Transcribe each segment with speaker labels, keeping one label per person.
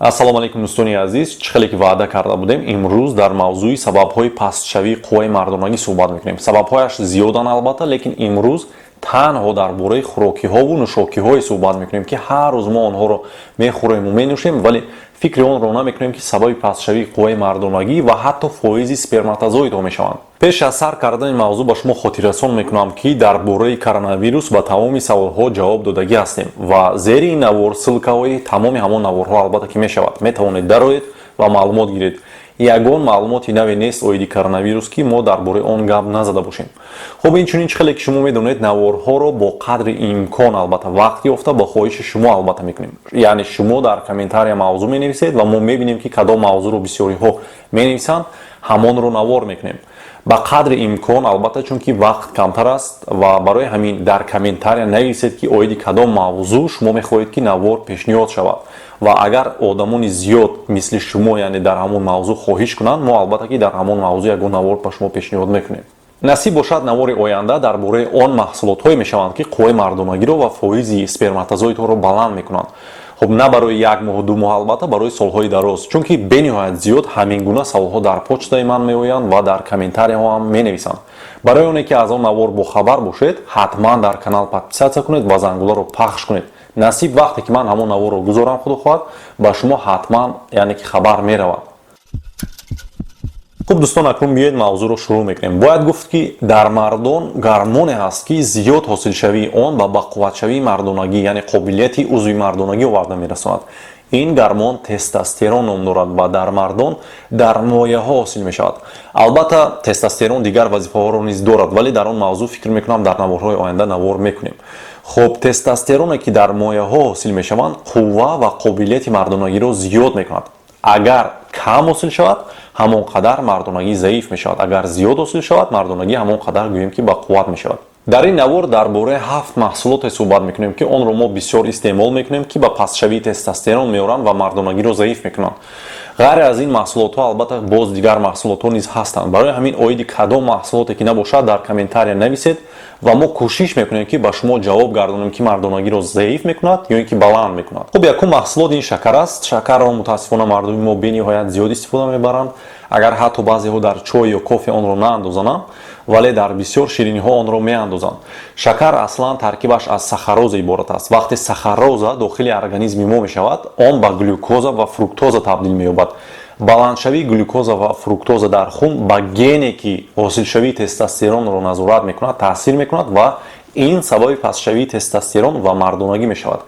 Speaker 1: Ассалому алайкум, дӯстони азиз. Чӣ хеле ки ваъда карда будем, имрӯз дар мавзӯи сабабҳои пастшавии қувваи мардонагӣ суҳбат мекунем. Сабабҳояш зиёданд, албатта, лекин имрӯз танҳо дар бораи хӯрокиҳову нӯшокиҳое суҳбат мекунем, ки ҳар рӯз мо онҳоро мехӯрему менӯшем, вале фикри онро намекунем, ки сабаби пастшавии қувваи мардонагӣ ва ҳатто фоизи сперматозоидҳо мешаванд. Пеш аз сар кардани мавзӯъ ба шумо хотиррасон мекунам, ки дар бораи коронавирус ба тамоми саволҳо ҷавоб додагӣ ҳастем ва зери ин навор ссылкаҳои тамоми ҳамон наворҳо, албатта, ки мешавад, метавонед дароед ва маълумот гиред. Ягон маълумоти наве нест оиди коронавирус, ки мо дар бораи он гап назада бошем. Хуб, инчунин, чӣ хеле ки шумо медонед, наворҳоро бо қадри имкон, албатта, вақт ёфта, бо хоҳиши шумо, албатта, мекунем. Яъне шумо дар комментария мавзӯъ менависед ва мо мебинем, ки кадом мавзӯъро бисёриҳо менависанд, ҳамонро навор мекунем ба қадри имкон, албатта, чунки вақт камтар аст. Ва барои ҳамин дар комментария нависед, ки оиди кадом мавзӯъ шумо мехоҳед, ки навор пешниҳод шавад. Ва агар одамони зиёд мисли шумо, яъне дар ҳамон мавзӯъ хоҳиш кунанд, мо, албатта, ки дар ҳамон мавзӯъ ягон навор ба шумо пешниҳод мекунем. Насиб бошад, навори оянда дар бораи он маҳсулотҳое мешаванд, ки қувваи мардонагиро ва фоизи сперматозоидҳоро баланд мекунанд. Хуб, на барои як моҳу 2 моҳ, албатта, барои солҳои дароз, чунки бениҳоят зиёд ҳамин гуна саволҳо дар почтаи ман меоянд ва дар комментарияҳо ҳам менависанд. Барои оне ки аз он навор бохабар бошед, ҳатман дар канал подписаться кунед ва зангуларо пахш кунед. Насиб, вақте ки ман ҳамон наворро гузорам, худо хоҳад, ба шумо ҳатман, яъне ки, хабар меравад. Хуб, дӯстон, акнун биёед, мавзӯъро шурӯъ мекунем. Бояд гуфт, ки дар мардон гармоне ҳаст, ки зиёд ҳосилшавии он ба бақувватшавии мардонагӣ, яъне қобилияти узви мардонагӣ оварда мерасонад. Ин гармон тестостерон ном дорад ва дар мардон дар мояҳо ҳосил мешавад. Албатта, тестостерон дигар вазифаҳоро низ дорад, вале дар он мавзӯъ, фикр мекунам, дар наворҳои оянда навор мекунем. Хуб, тестостероне, ки дар мояҳо ҳосил мешаванд, қувва ва қобилияти мардонагиро зиёд мекунад. Агар кам ҳосил шавад, ҳамон қадар мардонагӣ заиф мешавад, агар зиёд ҳосил шавад, мардонагӣ ҳамон қадар, гӯем, ки ба қувват мешавад. Дар ин навор дар бораи ҳафт маҳсулоте суҳбат мекунем, ки онро мо бисёр истеъмол мекунем, ки ба пастшавии тестостерон меоранд ва мардонагиро заиф мекунанд. Ғайр аз ин маҳсулотҳо, албатта, боз дигар маҳсулотҳо низ ҳастанд. Барои ҳамин оиди кадом маҳсулоте ки набошад, дар комментария нависед ва мо кӯшиш мекунем, ки ба шумо ҷавоб гардонем, ки мардонагиро заиф мекунад ё ин ки баланд мекунад. Хуб, якум маҳсулот ин шакар аст. Шакарро, мутаассифона, мардуми мо бениҳоят зиёд истифода мебаранд. Агар ҳатто баъзеҳо дар чой ё кофе онро наандозананд, вале дар бисёр шириниҳо онро меандозанд. Шакар аслан таркибаш аз сахароза иборат аст. Вақте сахароза дохили организми мо мешавад, он ба глюкоза ва фруктоза табдил меёбад. Баландшавии глюкоза ва фруктоза дар хун ба гене, ки ҳосилшавии тестостеронро назорат мекунад, таъсир мекунад ва ин сабаби пастшавии тестостерон ва мардонагӣ мешавад.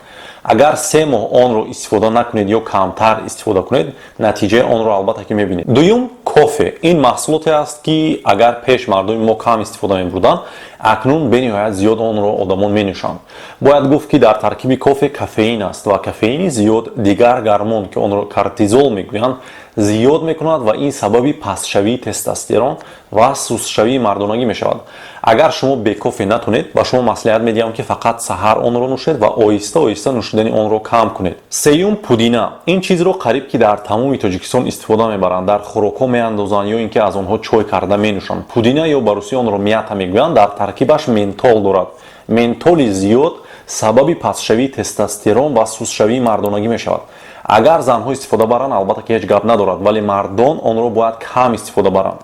Speaker 1: Агар 3 моҳ онро истифода накунед ё камтар истифода кунед, натиҷаи онро, албатта, ки мебинед. Дуюм, кофе. Ин маҳсулоте аст, ки агар пеш мардуми мо кам истифода мебурданд, акнун бениҳоят зиёд онро одамон менӯшанд. Бояд гуфт, ки дар таркиби кофе кофеин аст ва кофеини зиёд дигар гармон, ки онро кортизол мегӯянд, зиёд мекунад ва ин сабаби пастшавии тестостерон ва сустшавии мардонагӣ мешавад. Агар шумо бе кофе натонед, ба шумо маслиҳат медиҳам, ки фақат саҳар онро нӯшед ва оҳиста оҳиста нӯшидани онро кам кунед. Сеюм, пудина. Ин чизро қариб ки дар тамоми Тоҷикистон истифода мебаранд, дар хӯрокҳо меандозанд ё ин ки аз онҳо чой карда менӯшанд. Пудина ё ба русӣ онро мята мегӯянд, дар таркибаш ментол дорад. Ментоли зиёд сабаби пастшавии тестостерон ва сустшавии мардонагӣ мешавад. Агар занҳо истифода баранд, албатта, ки ҳеҷ гап надорад, вале мардон онро бояд кам истифода баранд.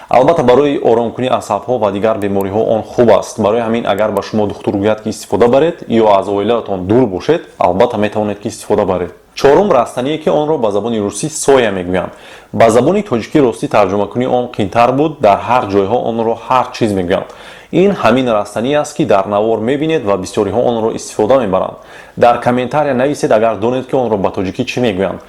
Speaker 1: Албатта, барои оромкунии асабҳо ва дигар бемориҳо он хуб аст. Барои ҳамин, агар ба шумо духтур гӯяд, ки истифода баред, ё аз оилаатон дур бошед, албатта, метавонед, ки истифода баред. Чорум, растание, ки онро ба забони русӣ соя мегӯянд. Ба забони тоҷикӣ, ростӣ, тарҷумакунии он қинтар буд, дар ҳар ҷойҳо онро ҳар чиз мегӯянд. Ин ҳамин растанӣ аст, ки дар навор мебинед ва бисёриҳо онро истифода мебаранд. Дар комментария нависед, агар донед, ки онро ба тоҷикӣ чӣ мегӯянд.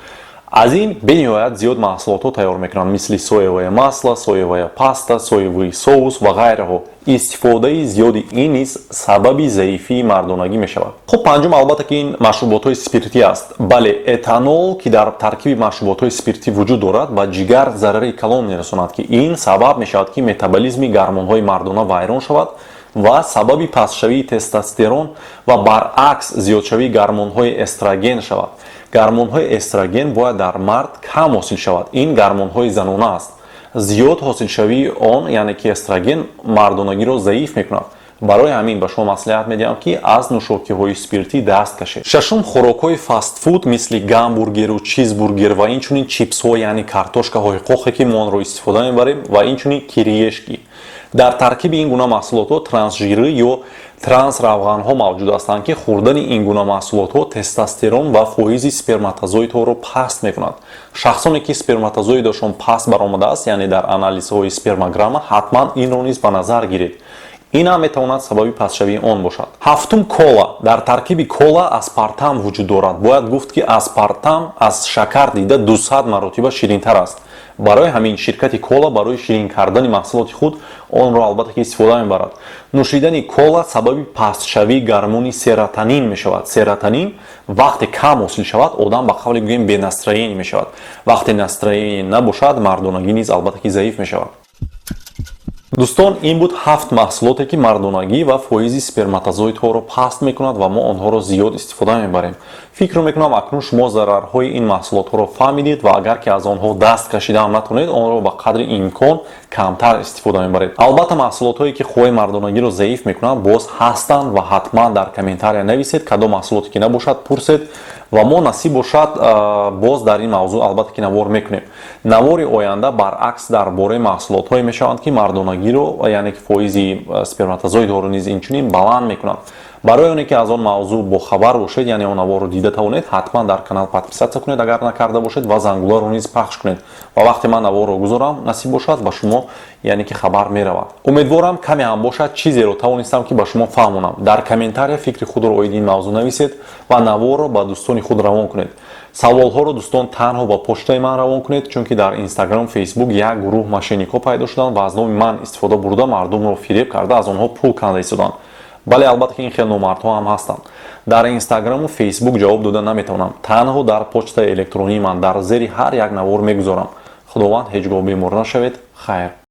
Speaker 1: Аз ин бениҳоят зиёд маҳсулотҳо тайёр мекунанд, мисли соевое масло, соевая паста, соевый соус ва ғайраҳо. Истифодаи зиёди ин низ сабаби заифии мардонагӣ мешавад. Хуб, панҷум, албатта, ки ин машруботҳои спиртӣ аст. Бале, этанол, ки дар таркиби машруботҳои спиртӣ вуҷуд дорад, ба ҷигар зарари калон мерасонад, ки ин сабаб мешавад, ки метаболизми гармонҳои мардона вайрон шавад ва сабаби пастшавии тестостерон ва баръакс зиёдшавии гармонҳои эстроген шавад. Гармонҳои эстроген бояд дар мард кам ҳосил шавад, ин гармонҳои занона аст. Зиёд ҳосилшавии он, яъне ки эстроген, мардонагиро заиф мекунад. Барои ҳамин ба шумо маслиҳат медиҳам, ки аз нӯшокиҳои спиртӣ даст кашед. Шашум, хӯрокҳои фастфуд, мисли гамбургеру чизбургер ва инчунин чипсҳо, яъне картошкаҳои қоқе, ки мо онро истифода мебарем, ва инчунин кириешки. Дар таркиби ин гуна маҳсулотҳо трансжирӣ ё трансравғанҳо мавҷуд ҳастанд, ки хӯрдани ин гуна маҳсулотҳо тестостерон ва фоизи сперматозоидҳоро паст мекунад. Шахсоне, ки сперматозоидашон паст баромадааст, яъне дар анализҳои спермограмма, ҳатман инро низ ба назар гиред. Ин ҳам метавонад сабаби пастшавии он бошад. Ҳафтум, кола. Дар таркиби кола аспартам вуҷуд дорад. Бояд гуфт, ки аспартам аз шакар дида 200 маротиба ширинтар аст. Барои ҳамин ширкати кола барои ширин кардани маҳсулоти худ онро, албатта ки, истифода мебарад. Нӯшидани кола сабаби пастшавии гормони серотонин мешавад. Серотонин вақте кам ҳосил шавад, одам, ба қавле гӯем, бе настроение мешавад. Вақте настроение набошад, мардонагӣ низ, албатта ки, заиф мешавад. Дӯстон, ин буд ҳафт маҳсулоте, ки мардонагӣ ва фоизи сперматозоидҳоро паст мекунад ва мо онҳоро зиёд истифода мебарем. Фикр мекунам, акнун шумо зарарҳои ин маҳсулотҳоро фаҳмидед ва агар ки аз онҳо даст кашидаам натавонед, онро ба қадри имкон камтар истифода мебаред. Албатта, маҳсулотҳое, ки қувваи мардонагиро заиф мекунанд, боз ҳастанд ва ҳатман дар комментария нависед, кадом маҳсулоте ки набошад, пурсед ва мо, насиб бошад, боз дар ин мавзӯъ, албатта ки, навор мекунем. Навори оянда, баръакс, дар бораи маҳсулотҳое мешаванд, ки мардонагиро, яъне ки фоизи сперматозоидҳоро низ инчунин баланд мекунанд. Барои оне ки аз он мавзӯъ бохабар бошед, яъне он наворро дида тавонед, ҳатман дар канал подписаться кунед, агар накарда бошед, ва зангуларо низ пахш кунед ва вақте ман наворро гузорам, насиб бошад, ба шумо, яъне ки, хабар меравад. Умедворам, каме ҳам бошад, чизеро тавонистам, ки ба шумо фаҳмонам. Дар комментария фикри худро оиди ин мавзӯъ нависед ва наворро ба дӯстони худ равон кунед. Саволҳоро, дӯстон, танҳо ба почтаи ман равон кунед, чунки дар Инстаграм, Фейсбук як гурӯҳ мошенникҳо пайдо шуданд ва аз номи ман истифода бурда, мардумро фиреб карда, аз онҳо пул канда истоданд. Бале, албатта ки, ин хел номардҳо ҳам ҳастанд. Дар Инстаграму Фейсбук ҷавоб дода наметавонам, танҳо дар почтаи электронии ман дар зери ҳар як навор мегузорам. Худованд, ҳеҷ гоҳ бемор нашавед. Хайр.